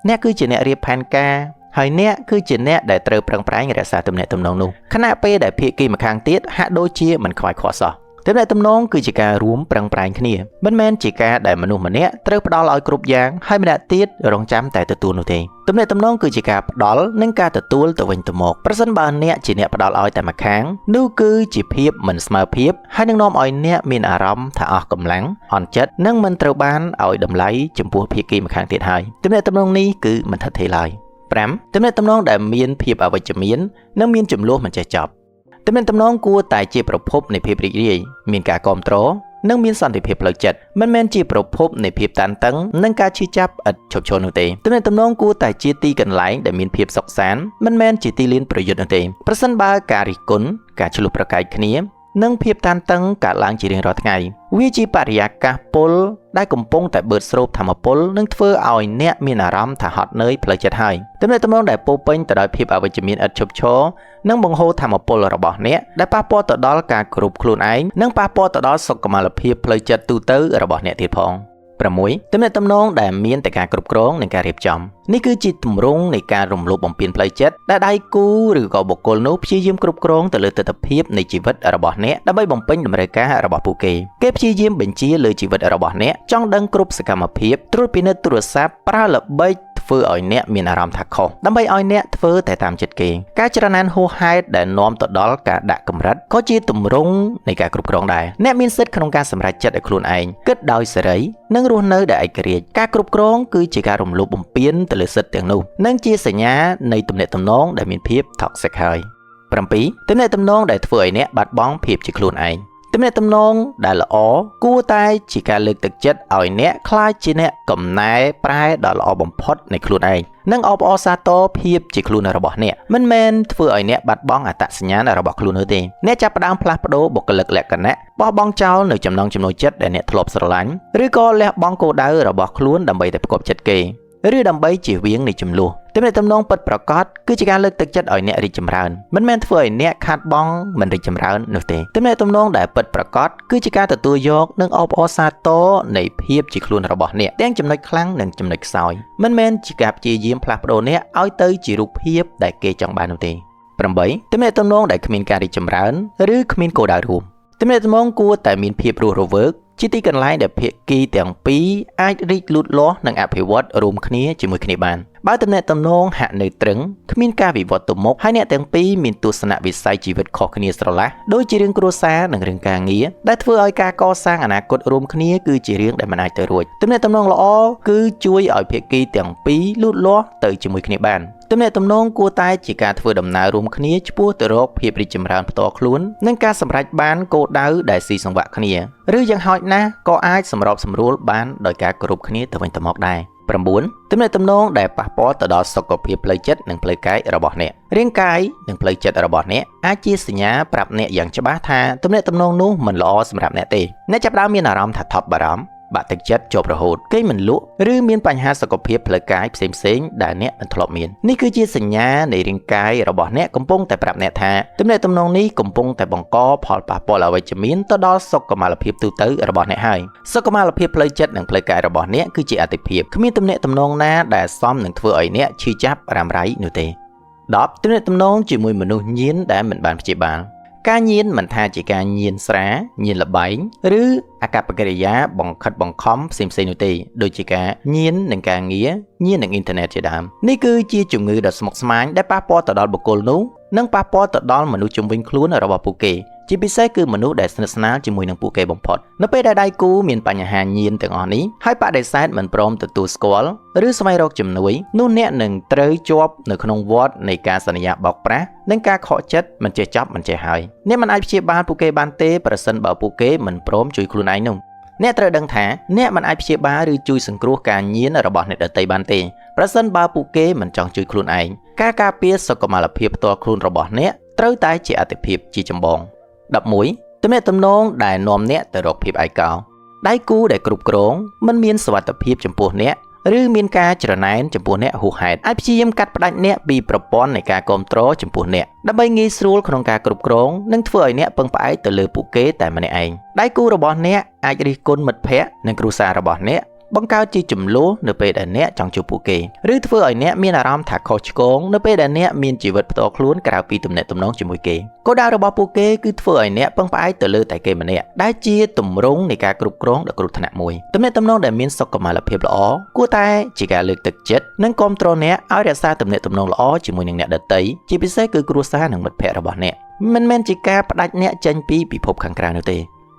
អ្នកគឺជាអ្នករៀបផែនការហើយអ្នកគឺជាអ្នកដែលត្រូវប្រឹងប្រែងរក្សាទំនាក់ទំនងនោះខណៈពេលដែលភាគីម្ខាងទៀតហាក់ដូចជាមិនខ្វាយខ្វល់សោះទំនាក់ទំនងគឺជាការរួមប្រឹងប្រែងគ្នាមិនមែនជាការដែលមនុស្សម្នាក់ត្រូវផ្ដល់ឲ្យគ្រប់យ៉ាងហើយម្នាក់ទៀតរងចាំតែទទួលនោះទេទំនាក់ទំនងគឺជាការផ្ដល់និងការទទួលទៅវិញទៅមកប្រសិនបើអ្នកជាអ្នកផ្ដល់ឲ្យតែម្ខាងនោះគឺជាភាពមិនស្មើភាពហើយនឹងនាំឲ្យអ្នកមានអារម្មណ៍ថាអស់កម្លាំងអន់ចិត្តនិងមិនត្រូវបានឲ្យតម្លៃចំពោះភាគីម្ខាងទៀតហើយទំនាក់ទំនងនេះគឺមិនថិតថេរឡើយ5ទំនាក់ទំនងដែលមានភាពអវិជ្ជមាននិងមានចំនួនមិនចេះចប់ទំនាក់ទំនងគួរតែជាប្រភពនៃភាពរីករាយមានការគាំទ្រនិងមានសន្តិភាពផ្លូវចិត្តមិនមែនជាប្រភពនៃភាពតានតឹងនិងការឈឺចាប់ឥតឈប់ឈរនោះទេទំនាក់ទំនងគួរតែជាទីកន្លែងដែលមានភាពសុខសាន្តមិនមែនជាទីលានប្រយុទ្ធនោះទេប្រសិនបើការរិះគន់ការឆ្លោះប្រកែកគ្នានិងភាពតានតឹងកើតឡើងជារៀងរាល់ថ្ងៃវាជាបរិយាកាសពុលដែលកំពុងតែបឺតស្រូបធម៌ពលនិងធ្វើឲ្យអ្នកមានអារម្មណ៍ថាហត់នឿយផ្លូវចិត្តហើយទំនាក់ទំនងដែលពោពេញទៅដោយភាពអវិជ្ជមានឥតឈប់ឈរនិងបង្ហូរធម៌ពលរបស់អ្នកដែលប៉ះពាល់ទៅដល់ការគោរពខ្លួនឯងនិងប៉ះពាល់ទៅដល់សុខុមាលភាពផ្លូវចិត្តទូទៅរបស់អ្នកទៀតផង 6ទំនាក់ទំនងដែលមានតែការគ្រប់គ្រងនិងការរៀបចំនេះគឺជាទម្រង់នៃការរំលោភបំពានផ្លូវចិត្តដែលដៃគូឬក៏បុគ្គលនោះព្យាយាមគ្រប់គ្រងទៅលើទិដ្ឋភាពនៃជីវិតរបស់អ្នកដើម្បីបំពេញតម្រូវការរបស់ពួកគេគេព្យាយាមបញ្ជាលើជីវិតរបស់អ្នកចង់ដឹងគ្រប់សកម្មភាពត្រួតពិនិត្យទូរស័ព្ទប្រើល្បិចធ្វើឲ្យអ្នកមានអារម្មណ៍ថាខុសដើម្បីឲ្យអ្នកធ្វើតែតាមចិត្តគេការច្រណែនហួសហេតុដែលនាំទៅដល់ការដាក់កម្រិតក៏ជាទម្រង់នៃការគ្រប់គ្រងដែរអ្នកមានសិទ្ធិក្នុងការសម្រេចចិត្តឲ្យខ្លួនឯងគិតដោយសេរីនិងរស់នៅដោយឯករាជ្យការគ្រប់គ្រងគឺជាការរំលោភបំពានទៅលើសិទ្ធិទាំងនោះនិងជាសញ្ញានៃទំនាក់ទំនងដែលមានភាព toxic ហើយ7ទំនាក់ទំនងដែលធ្វើឲ្យអ្នកបាត់បង់ភាពជាខ្លួនឯងទំនាក់ទំនងដែលល្អគួរតែជាការលើកទឹកចិត្តឲ្យអ្នកក្លាយជាអ្នកកំណែប្រែដ៏ល្អបំផុតនៃខ្លួនឯងនិងអបអរសាទរភាពជាខ្លួនរបស់អ្នកមិនមែនធ្វើឲ្យអ្នកបាត់បង់អត្តសញ្ញាណរបស់ខ្លួននោះទេអ្នកចាប់ផ្ដើមផ្លាស់ប្ដូរបុគ្គលិកលក្ខណៈបោះបង់ចោលនៅចំណង់ចំណូលចិត្តដែលអ្នកធ្លាប់ស្រឡាញ់ឬក៏លះបង់គោលដៅរបស់ខ្លួនដើម្បីតែផ្គប់ចិត្តគេឬដើម្បីជៀសវាងនៃចំនួនទំនាក់ទំនងពិតប្រាកដគឺជាការលើកទឹកចិត្តឲ្យអ្នករីកចម្រើនមិនមែនធ្វើឲ្យអ្នកខាតបង់មិនរីកចម្រើននោះទេទំនាក់ទំនងដែលពិតប្រាកដគឺជាការទទួលយកនិងអបអរសាទរនៃភាពជាខ្លួនរបស់អ្នកទាំងចំណុចខ្លាំងនិងចំណុចខ្សោយមិនមែនជាការព្យាយាមផ្លាស់ប្ដូរអ្នកឲ្យទៅជារូបភាពដែលគេចង់បាននោះទេ8ទំនាក់ទំនងដែលគ្មានការរីកចម្រើនឬគ្មានគោលដៅរួមទំនាក់ទំនងគួរតែមានភាពរស់រវើកជាទីកន្លែងដែលភាគីទាំងពីរអាចរីកលូតលាស់និងអភិវឌ្ឍរួមគ្នាជាមួយគ្នាបានបើទំនាក់ទំនងហាក់នៅត្រឹងគ្មានការវិវត្តទៅមុខហើយអ្នកទាំងពីរមានទស្សនវិស័យជីវិតខុសគ្នាស្រឡះដូចជារឿងគ្រួសារនិងរឿងការងារដែលធ្វើឲ្យការកសាងអនាគតរួមគ្នាគឺជារឿងដែលមិនអាចទៅរួចទំនាក់ទំនងល្អគឺជួយឲ្យភាគីទាំងពីរលូតលាស់ទៅជាមួយគ្នាបានទំនាក់ទំនងគួរតែជាការធ្វើដំណើររួមគ្នាឆ្ពោះទៅរកភាពរីកចម្រើនផ្ទាល់ខ្លួននិងការសម្រេចបានគោលដៅដែលស៊ីសង្វាក់គ្នាឬយ៉ាងហោចណាស់ក៏អាចសម្របសម្រួលបានដោយការគោរពគ្នាទៅវិញទៅមកដែរ9ទំនាក់ទំនងដែលប៉ះពាល់ទៅដល់សុខភាពផ្លូវចិត្តនិងផ្លូវកាយរបស់អ្នករាងកាយនិងផ្លូវចិត្តរបស់អ្នកអាចជាសញ្ញាប្រាប់អ្នកយ៉ាងច្បាស់ថាទំនាក់ទំនងនោះមិនល្អសម្រាប់អ្នកទេអ្នកចាប់ផ្ដើមមានអារម្មណ៍ថាថប់បារម្ភបាក់ទឹកចិត្តជាប់រហូតគេមិនលក់ឬមានបញ្ហាសុខភាពផ្លូវកាយផ្សេងៗដែលអ្នកមិនធ្លាប់មាននេះគឺជាសញ្ញានៃរាងកាយរបស់អ្នកកំពុងតែប្រាប់អ្នកថាទំនាក់ទំនងនេះកំពុងតែបង្កផលប៉ះពាល់អវិជ្ជមានទៅដល់សុខុមាលភាពទូទៅរបស់អ្នកហើយសុខុមាលភាពផ្លូវចិត្តនិងផ្លូវកាយរបស់អ្នកគឺជាអាទិភាពគ្មានទំនាក់ទំនងណាដែលសមនឹងធ្វើឲ្យអ្នកឈឺចាប់រ៉ាំរ៉ៃនោះទេ10ទំនាក់ទំនងជាមួយមនុស្សញៀនដែលមិនបានព្យាបាលការញៀនមិនថាជាការញៀនស្រាញៀនល្បែងឬអាកប្បកិរិយាបង្ខិតបង្ខំផ្សេងៗនោះទេដូចជាការញៀននឹងការងារញៀននឹងអ៊ីនធឺណិតជាដើមនេះគឺជាជំងឺដ៏ស្មុគស្មាញដែលប៉ះពាល់ទៅដល់បុគ្គលនោះនិងប៉ះពាល់ទៅដល់មនុស្សជុំវិញខ្លួនរបស់ពួកគេជាពិសេសគឺមនុស្សដែលស្និទ្ធស្នាលជាមួយនឹងពួកគេបំផុតនៅពេលដែលដៃគូមានបញ្ហាញៀនទាំងអស់នេះហើយបដិសេធមិនព្រមទទួលស្គាល់ឬស្វែងរកជំនួយនោះអ្នកនឹងត្រូវជាប់នៅក្នុងវដ្តនៃការសន្យាបោកប្រាស់និងការខកចិត្តមិនចេះចប់មិនចេះហើយអ្នកមិនអាចព្យាបាលពួកគេបានទេប្រសិនបើពួកគេមិនព្រមជួយខ្លួនឯងនោះអ្នកត្រូវដឹងថាអ្នកមិនអាចព្យាបាលឬជួយសង្គ្រោះការញៀនរបស់អ្នកដទៃបានទេប្រសិនបើពួកគេមិនចង់ជួយខ្លួនឯងការការពារសុខុមាលភាពផ្ទាល់ខ្លួនរបស់អ្នកត្រូវតែជាអាទិភាពជាចម្បង11ទំនាក់ទំនងដែលនាំអ្នកទៅរកភាពឯកោដៃគូដែលគ្រប់គ្រងមិនមានសុវត្ថិភាពចំពោះអ្នកឬមានការច្រណែនចំពោះអ្នកហួសហេតុអាចព្យាយាមកាត់ផ្តាច់អ្នកពីប្រព័ន្ធនៃការគ្រប់គ្រងចំពោះអ្នកដើម្បីងាយស្រួលក្នុងការគ្រប់គ្រងនិងធ្វើឲ្យអ្នកពឹងផ្អែកទៅលើពួកគេតែម្នាក់ឯងដៃគូរបស់អ្នកអាចរិះគន់មិត្តភ័ក្តិនិងគ្រួសាររបស់អ្នកបង្កើតជាចំនួននៅពេលដែលអ្នកចង់ជួបពួកគេឬធ្វើឲ្យអ្នកមានអារម្មណ៍ថាខុសឆ្គងនៅពេលដែលអ្នកមានជីវិតផ្ទាល់ខ្លួនក្រៅពីទំនាក់ទំនងជាមួយគេគោលដៅរបស់ពួកគេគឺធ្វើឲ្យអ្នកពឹងផ្អែកទៅលើតែគេម្នាក់ដែលជាទម្រង់នៃការគ្រប់គ្រងដ៏គ្រោះថ្នាក់មួយទំនាក់ទំនងដែលមានសុខុមាលភាពល្អគួរតែជាការលើកទឹកចិត្តនិងគាំទ្រអ្នកឲ្យរក្សាទំនាក់ទំនងល្អជាមួយនឹងអ្នកដទៃជាពិសេសគឺគ្រួសារនិងមិត្តភ័ក្តិរបស់អ្នកមិនមែនជាការផ្ដាច់អ្នកចេញពីពិភពខាងក្រៅនោះទេ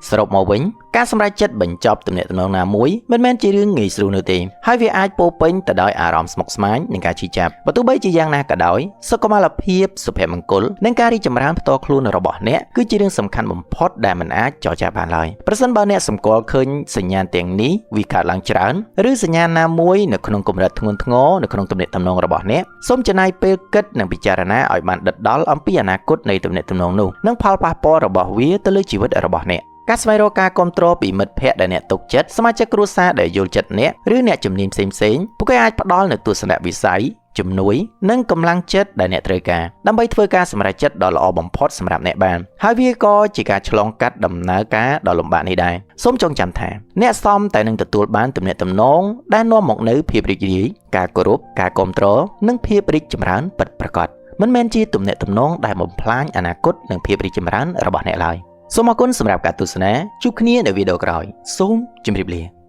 សរុបមកវិញការសម្រេចចិត្តបញ្ចប់ទំនាក់ទំនងណាមួយមិនមែនជារឿងងាយស្រួលនោះទេហើយវាអាចពោពេញទៅដោយអារម្មណ៍ស្មុគស្មាញនិងការឈឺចាប់បើទោះបីជាយ៉ាងណាក៏ដោយសុខុមាលភាពសុភមង្គលនិងការរីកចម្រើនផ្ទាល់ខ្លួនរបស់អ្នកគឺជារឿងសំខាន់បំផុតដែលមិនអាចចរចាបានឡើយប្រសិនបើអ្នកសម្គាល់ឃើញសញ្ញាណទាំងនេះវាកើតឡើងច្រើនឬសញ្ញាណណាមួយនៅក្នុងកម្រិតធ្ងន់ធ្ងរនៅក្នុងទំនាក់ទំនងរបស់អ្នកសូមចំណាយពេលគិតនិងពិចារណាឲ្យបានដិតដល់អំពីអនាគតនៃទំនាក់ទំនងនោះនិងផលប៉ះពាល់របស់វាទៅលើជីវិតរបស់អ្នកការស្វែងរកការគាំទ្រពីមិត្តភ័ក្តិដែលអ្នកទុកចិត្តសមាជិកគ្រួសារដែលយល់ចិត្តអ្នកឬអ្នកជំនាញផ្សេងៗពួកគេអាចផ្ដល់នូវទស្សនវិស័យ ជំនួយនិងកម្លាំងចិត្តដែលអ្នកត្រូវការដើម្បីធ្វើការសម្រេចចិត្តដ៏ល្អបំផុតសម្រាប់អ្នកបានហើយវាក៏ជាការឆ្លងកាត់ដំណើរការដ៏លំបាកនេះដែរសូមចងចាំថាអ្នកសមតែនឹងទទួលបានទំនាក់ទំនងដែលនាំមកនូវភាពរីករាយការគោរពការគាំទ្រនិងភាពរីកចម្រើនពិតប្រាកដមិនមែនជាទំនាក់ទំនងដែលបំផ្លាញអនាគតនិងភាពរីកចម្រើនរបស់អ្នកឡើយសូមអរគុណសម្រាប់ការទស្សនាជួបគ្នានៅវីដេអូក្រោយសូមជម្រាបលា។